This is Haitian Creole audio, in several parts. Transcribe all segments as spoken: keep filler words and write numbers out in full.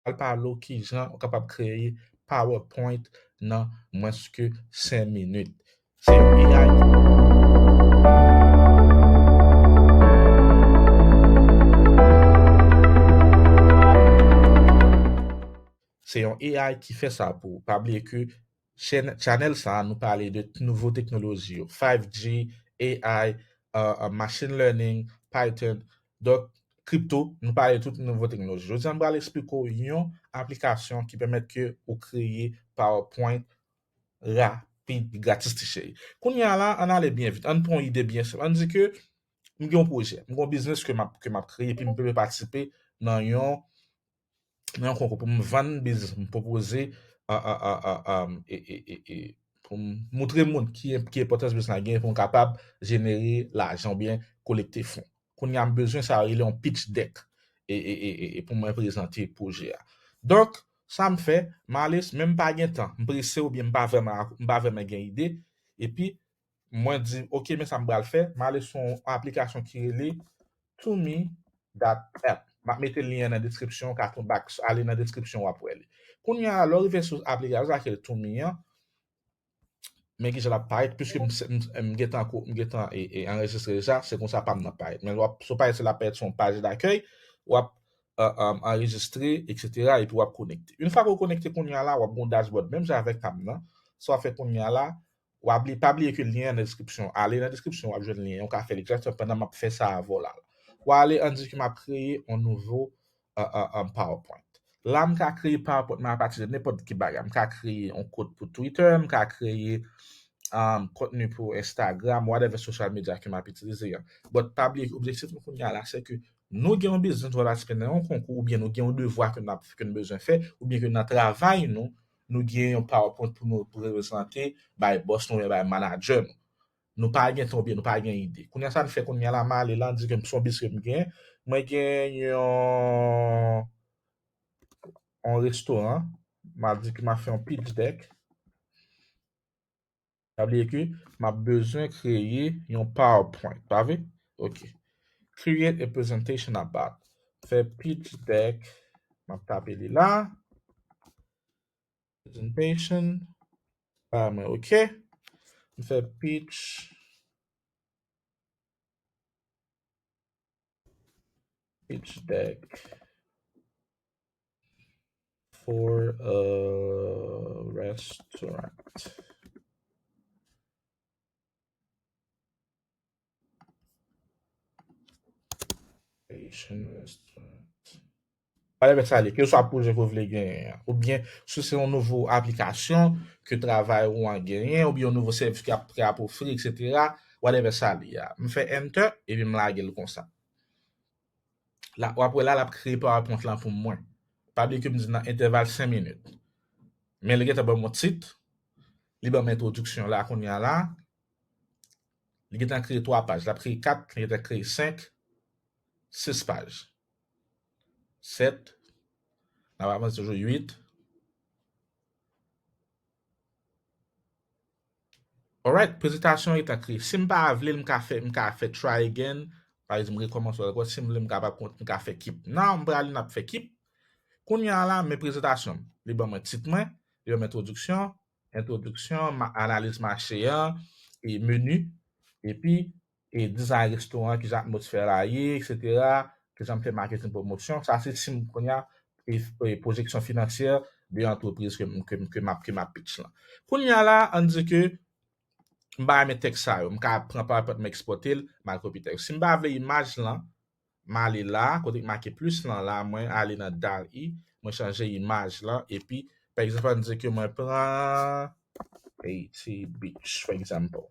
al pale w kijan ou kapab kreye PowerPoint nan mwens ke senk minit. Se yon A I ki Se yon A I ki fè sa pou ou. Pa bliye ke channel sa a, nou pale de nouvo teknoloji yo. Five G, A I, uh, uh, machine learning, Python. Donk, crypto, nou pale tout nouvo teknoloji. Jodi a, m pral eksplike w yon aplikasyon ki pèmèt ke ou kreye PowerPoint rapid, gratis, ti cheri. Kounye a la, ann ale byen vit. Ann pran yon ide byen senp. Ann di ke m gen yon pwojè, m gen yon biznis ke m ap, ke m ap kreye, epi m vle patisipe nan yon nan yon konkou pou m vann biznis m pwopoze, a, a, a, a, a, e, e, e, e, pou m moutre moun ki, ki enpòtans biznis la genyen pou m kapab jenere lajan oubyen kolekte fon. Kounye a m bezwen sa yo rele yon pitch deck e, e, e, e, e pou mwen prezante pwojè a. Donk, sa m fè, m ale, men m pa gen tan, m prese oubyen m pa vrèman, m pa vrèman gen ide, epi mwen di, ok, men sa m pral fè, m ale sou yon aplikasyon ki rele to me dot app. M ap mete lyen an nan deskripsyon, w ka tou bak, ale nan deskripsyon, w ap wè li. Kounye a, lè w rive sou aplikasyon sa ki rele to me an, men kijan l ap parèt, piske m, m, m gentan ko-, m gentan, e, e, anrejistre deja, se konsa pa m nan parèt. Men w ap, si w parèt, se l ap parèt sou yon paj dakèy, w ap, e, e, anrejistre, et cetera, epi w ap konekte. Yon fwa ke w konekte kounye a la, w ap gen yon dashboard, menm jan avèk pa m nan. Sa w ap fè kounye a la, w ap li, pa bliye ke lyen an nan deskripsyon. Ale nan deskripsyon, w ap jwenn lyen an. Ou ka fè l egzakteman pandan m ap fè sa avè w la. W ale, ann di ke m ap kreye yon nouvo, e, e, e, PowerPoint. La, m ka kreye PowerPoint mwen apati de nenpòt ki bagay. M ka kreye yon kont pou Twitter, m ka kreye, um, kontni pou Instagram, whatever social media ke m ap itilize an. But pa bliye ke objektif nou kounye a la, se ke nou gen yon biznis, nou patisipe nan yon konkou, oubyen nou gen yon devwa ke n ap, ke n bezwen fè, oubyen ke nan travay nou, nou gen yon PowerPoint pou nou prezante bay bòs nou, oubyen bay manager nou. Nou pa gen tan oubyen nou pa gen ide. Kounye a sa n fè kounye a la, m ale la, m di ke m se yon biznis ke m gen. Mwen gen yon, yon restoran. M ap di ke m ap fè yon pitch deck. Pa bliye ke m ap bezwen kreye yon PowerPoint, pa vre? Ok. Create a presentation about. Fè pitch deck. M ap tape li la. Presentation. Pa mwen, ok. M fè pitch. Pitch deck for a restaurant. Asian restaurant. Whatever sa li ye, keseswa pwojè ke w vle genyen an. Oubyen, si se yon nouvo aplikasyon ke travay ou an genyen, oubyen yon nouvo sèvis ke ap, ke ap ofri, et cetera, whatever sa li ye a. M fè enter, epi m lage l konsa. La, w ap wè la, l ap kreye PowerPoint lan pou mwen. Pa bliye ke m di nan entèval senk minit. Men li gentan ban m yon tit, li ban m entwodiksyon la, kounye a la. Li gentan kreye twa paj. L ap kreye kat, li gentan kreye senk, sis paj. Sèt, n ap avanse toujou, uit. Alright, prezantasyon an gentan kreye. Si m pa vle l, m ka fè, m ka fè try again. Pa egzanp, rekòmanse ankò. Si m vle, m kapab kont-, m ka fè keep. Nan, m prale, n ap fè keep. Kounye a la, men prezantasyon m. Li ban mwen tit mwen, li ban mwen entwodiksyon, entwodiksyon, ma-, analiz mache an, e meni, epi, e dizayn restoran, kijan atmosfè la ye, et cetera, kijan m fè maketing pwomosyon. Sa se si m kounye a, e, e pwojeksyon finansyè de antrepriz ke m, ke m, ke m ap, ke m ap pitch lan. Kounye a la, ann di ke m pa renmen tèks sa yo. M ka pran PowerPoint, m ekspòte l, m al kopye tèks. Si m pa vle imaj lan, m ale la, kote k make plis lan la, mwen ale nan DALL-E, mwen chanje imaj lan, epi, pa egzanp, ann di ke mwen pran Haiti Beach, for example.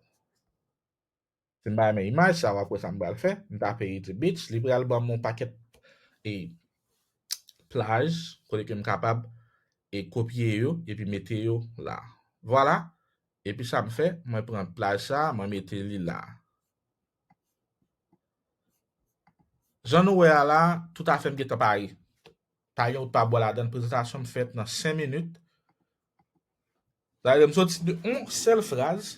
Si m pa renmen imaj sa, w ap wè sa m pral fè, m tape Haiti Beach, li pral ban m yon pakèt, e, plaj, kote ke m kapab, e, kopye yo, epi mete yo la. Vwala. Epi sa m fè, mwen pran plaj sa, mwen mete li la. Jan nou wè a la, tout afè m gentan pare. Pa gen wout pa bò ladan l, prezantasyon m fèt nan senk minit. Sa vle di m soti de yon sèl fraz,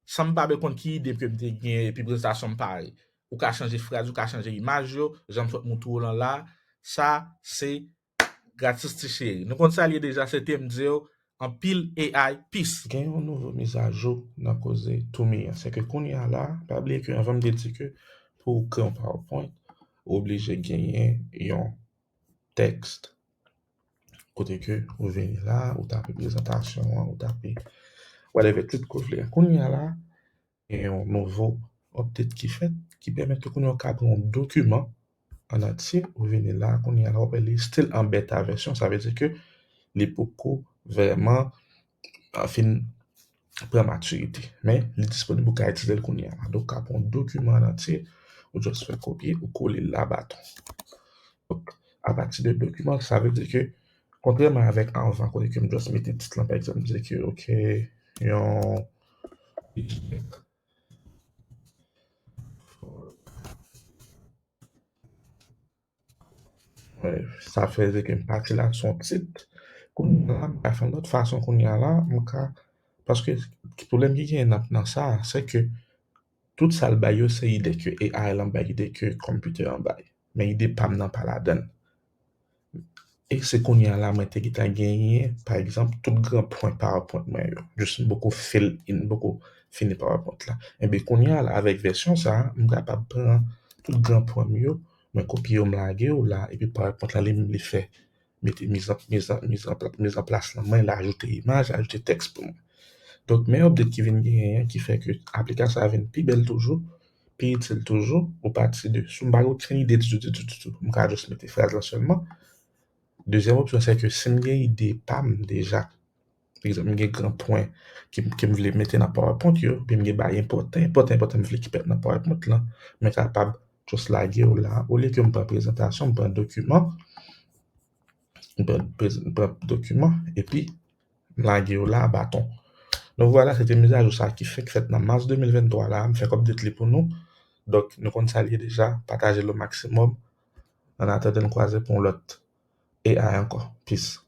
san m pa byen konn ki ide ke m te gen, epi prezantasyon m pare. Ou ka chanje fraz, ou ka chanje imaj yo, jan m sot moutre w lan la, sa se gratis ti cheri. Nou konn sa l ye deja, se te m di w, anpil A I, peace. Gen yon nouvo mizajou nan koze To Me an. Se ke kounye a la, pa bliye ke anvan m te di ke pou w kreye yon PowerPoint, ou oblije genyen yon tèks kote ke ou vini la, ou tape prezantasyon an, ou tape whatever, tout ke w vle. Kounye a la, gen yon nouvo update ki fèt, ki pèmèt ke kounye a w ka pran yon dokiman an antye, ou vini la, kounye a la, w ap li still an beta vèsyon, sa vle di ke li poko vrèman, ah, fin pran matirite. Men, li disponib, ou ka itilize l kounye a la. Donk, ou ka pran yon dokiman an antye, ou just fè kopye, ou kole l la baton. Donk, apati de dokiman, sa vle di ke, kontrèman avèk anvan, kote ke m just mete tit lan, pa egzanp, m di ke, ok, yon Sa fè ke m pati la sou yon tit. Kounye a la, m ka fè yon lòt fason kounye a la, m ka, paske ki pwoblèm ki genyen nan, nan sa, se ke tout sa l bay yo, se ide ke A I lan bay, ide ke kòmpiutè an bay. Men ide pa m nan pa ladan l. E se kounye a la, mwen te gentan genyen, pa egzanp, tout gran pwen PowerPoint mwen yo. Jis m poko fill in, m poko fini PowerPoint la. Enben, kounye a la, avèk vèsyon sa a, m kapab pran tout gran pwen m yo, mwen kopye yo, m lage yo la, epi PowerPoint la, li menm, li fè mete mizan, mizan, mizan, mizanplas lan mwen, l ajoute imaj, ajoute tèks pou mwen. Donk, men update ki vin genyen an, ki fè ke aplikasyon sa a vin pi bèl toujou, pi itil toujou, ou pati de, si m pa gen okenn ide ditou, ditou, ditou, m ka just mete fraz lan sèlman. Dezyèm opsyon, se ke si m gen ide pa m deja, pa egzanp, m gen gran pwen ki, ke m vle mete nan PowerPoint yo, oubyen m gen bagay enpòtan, enpòtan, enpòtan m vle ki pèt nan PowerPoint lan, mwen kapab just lage yo la. Olye ke m pran prezantasyon, m pran dokiman, m pran, prez- m pran dokiman, epi m lage yo la a baton. Donk, vwala, se te mizajou sa ki fèk fèt nan mas de mil venntwa la, m fèk update li pou nou. Donk, nou konn sa l ye deja, pataje l o maksimòm. An atandan n kwaze pou yon lòt A I ankò. Peace.